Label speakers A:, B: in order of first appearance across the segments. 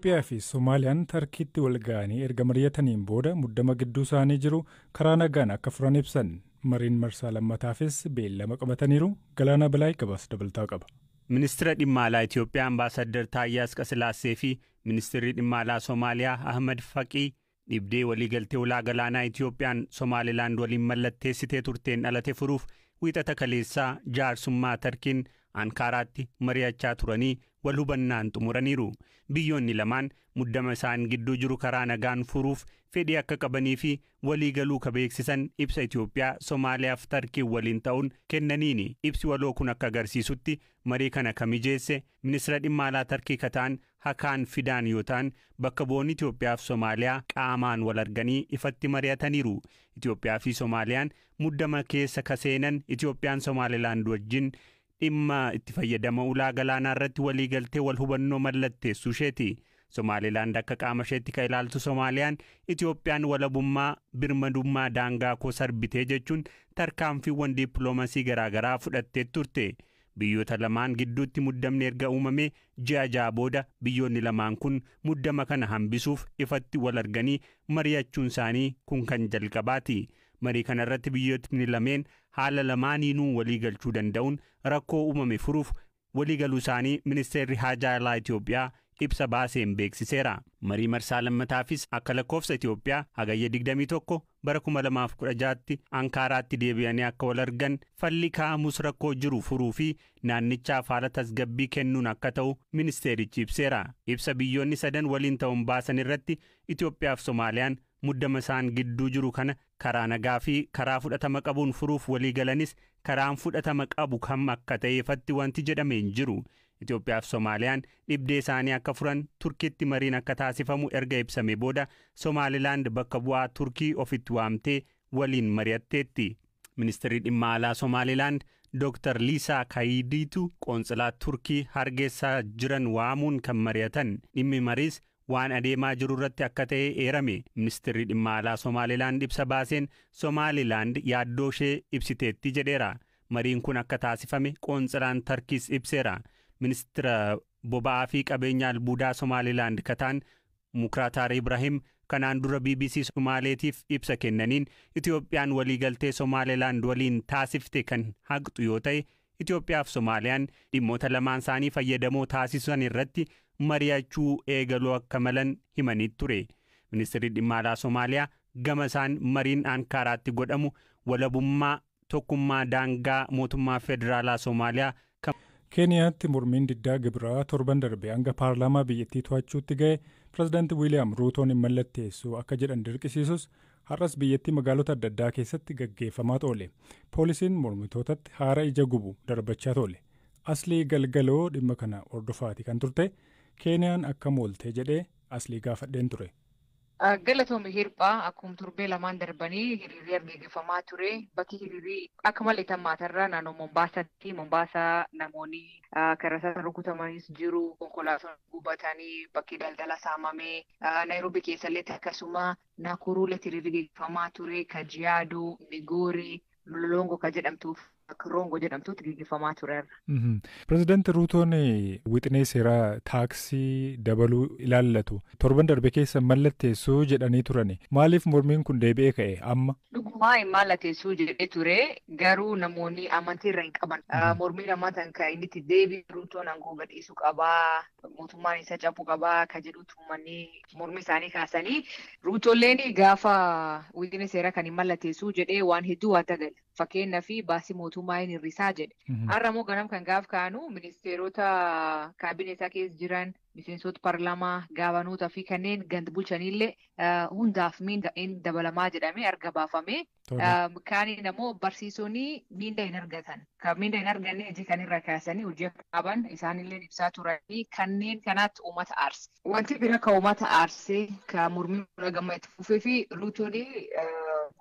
A: Itoophiyaa fi Somaaliyaan Tarkiitti wal ga'anii erga mari'ataniin booda muddama gidduu isaanii jiru karaa nagaan akka furan ibsan. Mariin marsaa lammataafis beellama qabataniiru. Galaanaa Balaay gabaasa dabalataa qaba.
B: Ministira dhimma alaa Itoophiyaa Ambaasaddar Taayyee Asqasillaasee fi Ministirri dhimma alaa Somaaliyaa Ahmad Faqii dhibdee waliigaltee ulaa galaanaa Itoophiyaan Somaalilaand waliin mallatteessitee turteen dhalate furuuf Wiixata kaleessaa jaarsummaa Tarkiin Ankaaraatti mari'achaa turanii wal hubannaan xumuraniiru. Biyyoonni lamaan muddama isaan gidduu jiru karaa nagaan furuuf fedhii akka qabanii fi waliigaluu ka beeksisan ibsa Itoophiyaa, Somaaliyaa fi Tarkiin waliin ta'uun kennaniini. Ibsi waloo kun akka agarsiisutti, marii kana ka mijeesse ministira dhimma alaa Tarkii ka ta'an Hakaan Fidaan yoo ta'an, bakka bu'oonni Itoophiyaa fi Somaaliyaa qaamaan wal arganii ifatti mari'ataniiru. Itoophiyaa fi Somaaliyaan muddama keessa ka seenan Itoophiyaan Somaalilaand wajjin dhimma itti fayyadama ulaa galaanaa irratti waliigaltee wal hubannoo mallatteessuu isheeti. Somaalilaand akka qaama isheetti kan ilaaltu Somaaliyaan, Itoophiyaan walabummaa birmadummaa daangaa koo sarbitee jechuun tarkaanfiiwwan dippiloomasii garaagaraa fudhattee turte. Biyyoota lamaan gidduutti muddamni erga uumamee ji'a 6 booda biyyoonni lamaan kun muddama kana hambisuuf ifatti wal arganii mari'achuun isaanii kun kan jalqabaati. Marii kana irratti biyyootni lameen haala lamaaniinuu walii galchuu danda'uun rakkoo uumame furuuf waliigaluu isaanii ministeerri haajaa alaa Itoophiyaa ibsa baaseen beeksiseera. Marii marsaa lammataafis akka lakkoofsa Itoophiyaa Hagayya 21 bara 2016tti Ankaaraatti deebi'anii akka wal argan, falli kaa'amus rakkoo jiru furuu fi naannichaaf haala tasgabbii kennuun akka ta'u ministeerichi ibseera. Ibsa biyyoonni sadan waliin ta'uun baasan irratti Itoophiyaa fi Somaaliyaan muddama isaan gidduu jiru kana karaa nagaa fi karaa fudhatama qabuun furuuf walii galanis, karaan fudhatama qabu kam akka ta'e ifatti wanti jedhame hin jiru. Itoophiyaa fi Somaaliyaan dhibdee isaanii akka furan Turkiitti mariin akka taasifamu erga ibsame booda Somaalilaand bakka bu'aa Turkii ofitti waamtee waliin mari'atteetti. Ministeerri dhimma alaa Somaalilaand Dr. Liisaa Kaayidiitu qoonsilaa Turkii Hargeysaa jiran waamuun kan mari'atan. Dhimmi mariis waan adeemaa jiru irratti akka ta'e eerame. Ministeerri dhimma alaa Somaalilaand ibsa baaseen Somaalilaand yaaddoo ishee ibsiteetti jedheera. Mariin kun akka taasifame qoonsilaan Tarkiis ibseera. Ministeera boba'aa fi qabeenya albuudaa Somaalilaand kataan Mukraataar Ibrahim kanaan dura BBC Somaaleetiif ibsa kennaniin, Itoophiyaan waliigaltee Somaalilaand waliin taasifte kan haqxu yoo ta'e, Itoophiyaa fi Somaaliyaan dhimmoota lamaan isaanii fayyadamoo taasisan irratti mari'achuu eegaluu akka malan himanii ture. Ministeerri dhimma alaa Somaaliyaa gama isaan mariin Ankaaraatti godhamu walabummaa, tokkummaa daangaa mootummaa federaalaa Somaaliyaa
A: Keeniyaatti mormiin diddaa gibiraa torban darbe hanga paarlaamaa biyyattii to'achuutti ga'e pirezidaanti Wiiliyaam Ruutoon hin mallatteessu akka jedhan dirqisiisus, har'as biyyattii magaalota adda addaa keessatti gaggeeffamaa oole. Poolisiin mormitootatti haara ija gubu darbachaa oole. Aslii Galgaloo dhimma kana hordofaati kan turte. Keeniyaan akkam oolte jedhee Aslii gaafadheen ture.
C: Galatoomii Hirphaa, akkuma torbee lamaan darbanii hiriirri gaggeeffamaa ture. Bakki hiriirri akka malee hammaatarraa naannoo Mombaasaatti. Mombaasaa namoonni karaa isaan rukutamanis jiru. Konkolaataan gubatanii, bakki daldala saamamee, Naayiroobii keessallee akkasuma, Naakuruuletti hiriirri gaggeeffamaa ture. Kajiyaadoo, Migoorii, Mlolongo kan jedhamtuuf Rongo jedhamtutti gaggeeffamaa tureera.
A: Pireezidaanti Ruutoon wixinee seeraa taaksii dabaluu ilaallatu torban darbe keessa mallatteessuu jedhanii turani. Maaliif mormiin kun deebi'ee ka'e amma?
C: Dhugumaa hin mallatteessuu jedhee ture, garuu namoonni amantii irra hin qaban. Mormiin ammaa kan inni itti deebi'e Ruutoon aangoo gadhiisuu qabaa, mootummaan isa cabuu qabaa kan jedhutu uummanni mormii isaanii kaasanii. Ruutolleen gaafa wixinee seeraa kan hin mallatteessuu jedhee waan hedduu waan tagale. Fakkeenyaaf, baasii mootummaa hin hir'isaa jedhe. Har'a immoo ganam kan gaaf kaanu ministeerota kaabinee isaa keessa jiran, miseensota paarlaamaa, gaavanootaa fi kanneen ganda bulchanillee hundaaf miindaan dabalamaa jedhamee erga baafame. Kaaniin ammoo barsiisonni miinda hin argatan. Kan miinda hin arganne hojii kan irra kaasanii hojii akka qaban isaanillee ibsaa turanii, kanneen kanaatti uummata aarse. Wanti bira kan uummata aarsee kan mormii gama itti fufee fi Ruutoon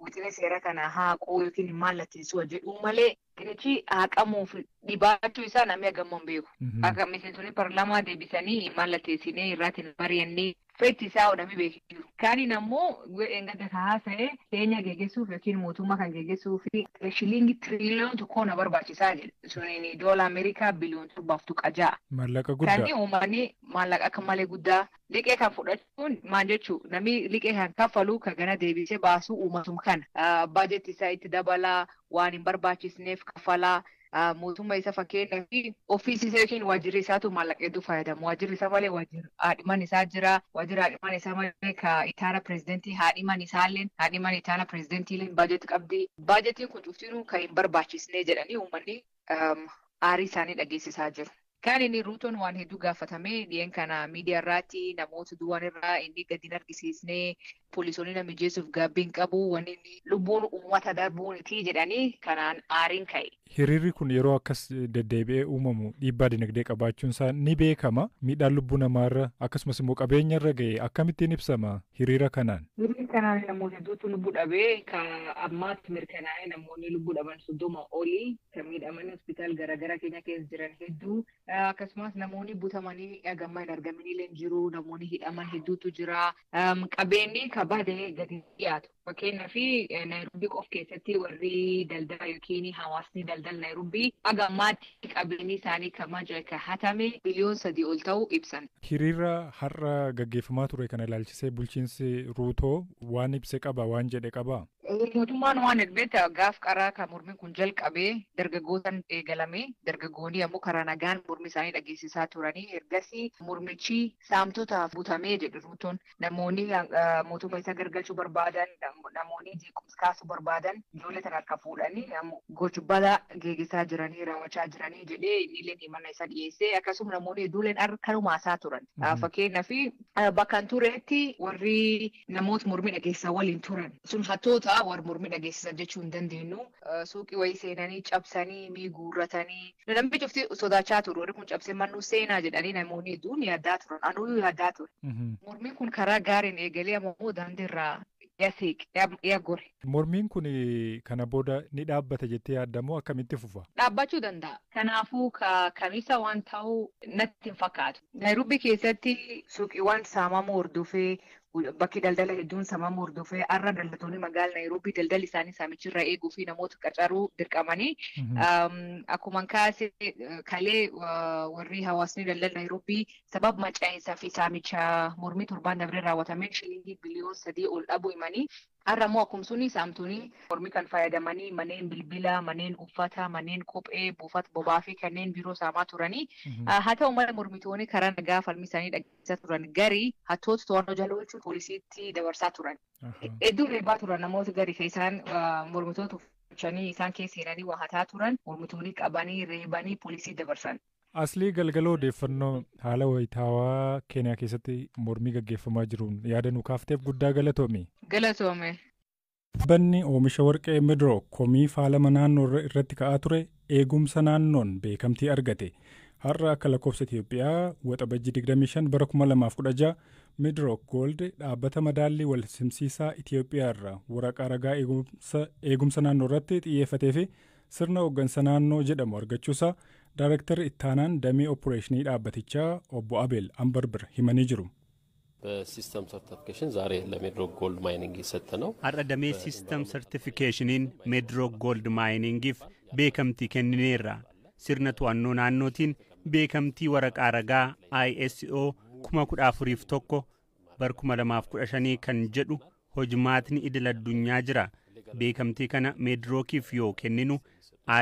C: wixinee seera kana haquu yookiin mallatteessuu jedhuu malee, Girichi haqamuuf dhibaachuu isaa namni hagammoo hin beeku. Akka miseensonni paarlaamaa deebisanii mallatteessinee irratti mari'annee Fetti isaa odhamee beekiru. Kaaniin ammoo gada haasa'e Keenya geggeessuuf yookiin mootummaa kan geggeessuuf shilingii tiriliyoona 1 na barbaachisaa jedhe. Suniin doola Ameerikaa biliyoona 7.6.
A: Maallaqa guddaa.
C: Kan uummanni maallaqa akka malee guddaa liqee kan fudhachuun maal jechuu, namni liqee kan kaffalu kan gana deebisee baasuu uummatum kana. Baajetii isaa itti dabalaa, waan hin barbaachisneef kaffalaa. Mootummaa isa fakkeenyaaf ofiisii isaa yookiin waajjirri isaatu maallaqa hedduu fayyadamu. Waajjirri isaa malee waajjirri haadhiman isaa jira. Waajjirri haadhiman isaa malee ka itaana pirezidentii haadhiman isaalleen haadhiman itaana pirezidentii baajetii qabdi. Baajetiin kun cuftinuu kan hin barbaachisne jedhanii uummanni aarii isaanii dhageessisaa jiru. Kan inni Ruutoon waan hedduu gaafatamee dhiyeen kana miidiyaa irraatti namoota du'an irraa inni gadi hin argisiisnee, poolisoonni nama mijeessuuf gaabbii hin qabu, wanni inni lubbuun uummata darbuuniti jedhanii kanaan aariin ka'e.
A: Hiriirri kun yeroo akkas deddeebi'ee uumamu dhiibbaa dinagdee qabaachuun isaa ni beekama. Miidhaan lubbuu namaarra akkasumas immoo qabeenyarra ga'e akkamittiin ibsama hiriira kanaan?
C: Hiriira kanaan namoota hedduutu lubbuu dhabee, kan ammaatti mirkanaa'ee namoonni lubbuu dhaban 30 olii, kan miidhaman hospitaal garaagaraa keenya keessa jiran hedduu, akkasumas namoonni butamanii gammaa hin argamin illee jiru, namoonni hidhaman hedduutu jira, qabeenyi kabade gadi dhiyaatu. Fakkeenyaaf, Naayiroobii qof keessatti warri daldala yookiin hawaasni daldala Naayiroobii haga ammaatti qabeenyi isaanii kan hatame biliyoona 3 ol ta'uu ibsan.
A: Hiriira har'a gaggeeffamaa ture kana ilaalchisee bulchiinsi Ruutoo waan ibse qaba, waan jedhe qaba?
C: Mootummaan waan beektaa, gaaf qaraa kan mormiin kun jalqabee dargaggootaan eegalame. Dargaggoonni ammoo karaa nagaan mormii isaanii dhageessisaa turanii, ergasii mormichi saamtotaaf butamee jedhe Ruutoon. Namoonni mootummaa isaa gargalchuu barbaadan, namoonni jeequmsa kaasuu barbaadan ijoollee sana harka fuudhanii gocha geggeessaa jiranii, raawwachaa jiranii jedhee inni illee himannaa isaa dhiyeessee. Akkasuma namoonni hedduuleen kanuma isaa turan. Fakkeenyaaf, bakka turetti warri namoota mormii dhageessisan waliin turan sun hattoota warri mormii dhageessisan jechuu hin dandeenyu. Suuqii wayii seenanii cabsanii mii guurratanii, namni cufti sodaachaa turu, warri kun cabsee mannuu seenaa jedhanii namoonni hedduun yaaddaa turan. Anuyyuu yaaddaa ture. Mormiin kun karaa gaariin eegalee ammoo daandii irraa yaa gore.
A: Mormiin kun kana booda ni dhaabbata jettee yaaddamoo akkamitti fufa?
C: Dhaabbachuu danda'a. Kanaafuu kamisa waan ta'u natti hin fakkaatu. Naayiroobii keessatti suuqiiwwan saamamuu hordofee, bakki daldala hedduun saamamuu hordofee, har'a daldaltoonni magaalaa Naayiroobii daldalli isaanii saamichirra eeguu fi namoota qacaruu dirqamanii, akkuma kaase kalee warri hawaasni daldala Naayiroobii sababa macaa'insaa fi saamicha mormii torbaan dabree raawwatamee shilingii biliyoona 3 ol dhabuu himanii. Har'a immoo akkuma suni saamtonni mormii kan fayyadamanii manneen bilbilaa, manneen uffataa, manneen kophee, buufata boba'aa fi kanneen biroo saamaa turanii. Haa ta'u malee, mormitoonni karaa nagaa falmii isaanii dhageessisaa turan garii hattoota to'annoo jala oolchuun poolisiitti dabarsaa turan. Hedduu reebaa turan namoota garii kan isaan mormitoota uffachanii isaan keessa seenanii waa hataa turan, mormitoonni qabanii reebanii poolisii dabarsan.
A: Aslii Galgaloo, odeeffannoo haala wayitaawaa Keeniyaa keessatti mormii gaggeeffamaa jiruun yaada nu kaafteef guddaa galatoomi.
C: Galatoome.
A: Dhaabbanni oomisha warqee Midrook komii faalama naannoo irratti ka'aa ture eegumsa naannoon beekamtii argate. Har'a akka lakkoofsa Itoophiyaa Waxabajjii 25 bara 2016 Midrook Gold dhaabbata madaallii wal simsiisaa Itoophiyaa irraa waraqaa ragaa eegumsa naannoo irratti xiyyeeffatee fi sirna hooggansa naannoo jedhamu argachuusaa Daarektarri ittaanaan damee opereeshinii dhaabbatichaa obbo Abeel Ambarbir himanii jiru.
D: በ system certification ዛሬ ለሚድሮክ ጎልድ ማይኒንግ የሰጠ ነው።
B: Har'a damee system certificationiin Meedrook Gold Miningiif beekamtii kennineerra. Sirna to'annoo naannootiin beekamtii waraqaa ragaa ISO 14001 bar 2015 kan jedhu hojmaatni idil addunyaa jira. Beekamtii kana Meedrookiif yoo kenninu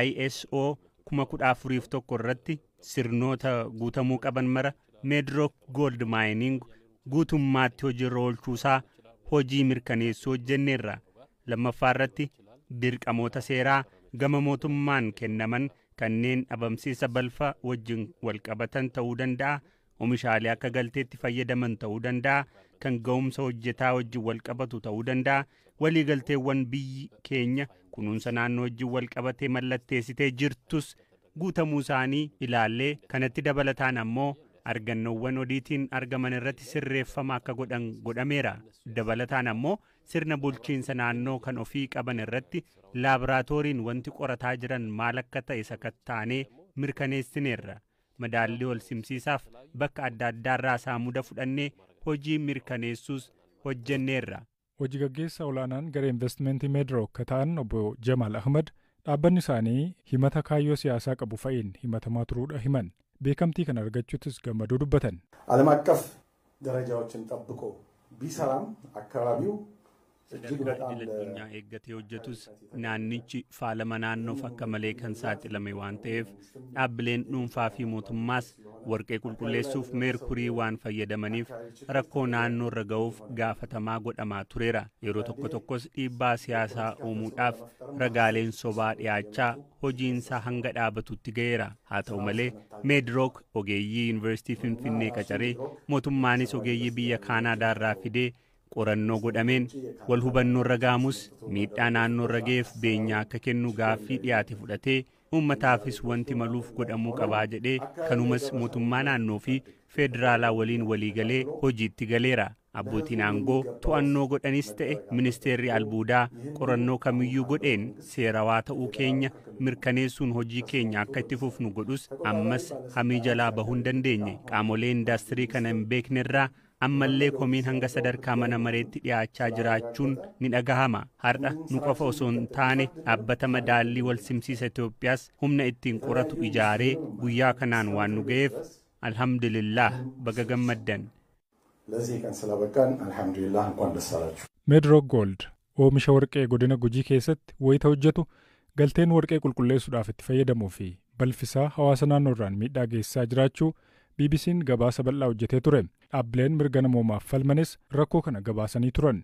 B: ISO 14001 irratti sirnoota guutamuu qaban mara Meedrook Gold Mining guutummaatti hojiirra oolchuusaa hojii mirkaneessuu hojjenneerra. Lammaffaa irratti dirqamoota seeraa gama mootummaan kennaman kanneen dhabamsiisa balfa wajjin walqabatan ta'uu danda'a. Oomishaalee akka galteetti fayyadaman ta'uu danda'a. Kan ga'umsa hojjetaa wajjin walqabatu ta'uu danda'a. Waliigalteewwan biyyi keenya kunuunsa naannoo wajjin walqabatee mallatteessitee jirtus guutamuu isaanii ilaallee, kanatti dabalataan ammoo argannoowwan odiitiin argaman irratti sirreeffama akka godhan godhameera. Dabalataan ammoo sirna bulchiinsa naannoo kan ofii qaban irratti laaboraatooriin wanti qorataa jiran maal akka ta'e sakattaanee mirkaneessineerra. Madaallii wal simsiisaaf bakka adda addaarraa saamuda fudhannee Hojii mirkaneessuus hojjenneerra.
A: Hojii gaggeessaa olaanaan garee investimentii Meedrook akka ta'an obbo Jamaal Ahmad dhaabbanni isaanii himata kaayyoo siyaasaa qabu fa'iin himatamaa turuudha himan. Beekamtii kana argachuuttis gammaduu dubbatan.
E: ዓለም አቀፍ ደረጃዎችን ጠብቆ ቢሰራም አካባቢው እጅግ
B: Sadarkaa
E: በጣም
B: idil addunyaa eeggatee hojjetus naannichi faalama naannoof akka malee kan saaxilame waan ta'eef dhaabbileen dhuunfaa fi mootummaas warqee qulqulleessuuf meerkurii waan fayyadamaniif rakkoo naannoo irra ga'uuf gaafatamaa godhamaa tureera. Yeroo tokko tokkos dhiibbaa siyaasaa uumuudhaaf ragaaleen sobaa dhiyaachaa hojiinsaa hanga dhaabatutti ga'eera. Haa ta'u malee, Meedrook ogeeyyii Yuunivarsiitii Finfinnee qacaree, mootummaanis ogeeyyii biyya Kaanaadaarraa fidee qorannoo godhameen wal hubannoo irra ga'amus, miidhaa naannoo irra ga'eef beenyaa akka kennu gaaffii dhiyaate fudhatee, uummataafis wanti maluuf godhamuu qabaa jedhee, kanumas mootummaa naannoo fi federaalaa waliin waliigalee hojiitti galeera. Abbootiin aangoo to'annoo godhanis ta'e ministeerri albuudaa qorannoo kamiyyuu godheen seerawaa ta'uu keenya mirkaneessuun hojii keenya akka itti fufnu godhus, ammas hamii jalaa bahuu hin dandeenye. Qaamolee indaastirii kana hin beeknerraa ammallee komiin hanga sadarkaa mana mareetti dhiyaachaa jiraachuun ni dhagahama. Har'a nu qofa osoo hin taane dhaabbata madaallii wal simsiisa Itoophiyaas humna ittiin qoratu ijaaree guyyaa kanaan waan nu ga'eef alhamdulillah, baga gammaddan.
E: ለዚህ ቀን ስላበቃን አልሐምዱሊላህ፣ እንኳን ደስ አላችሁ።
A: Meedrook Gold oomisha warqee godina Gujii keessatti wayita hojjetu galteen warqee qulqulleessuudhaaf itti fayyadamuu fi balfisaa hawaasa naannoo irraan miidhaa geessisaa jiraachuu BBC'n gabaasa bal'aa hojjetee ture. Dhaabbileen mirga namoomaaf falmanis rakkoo kana gabaasanii turan.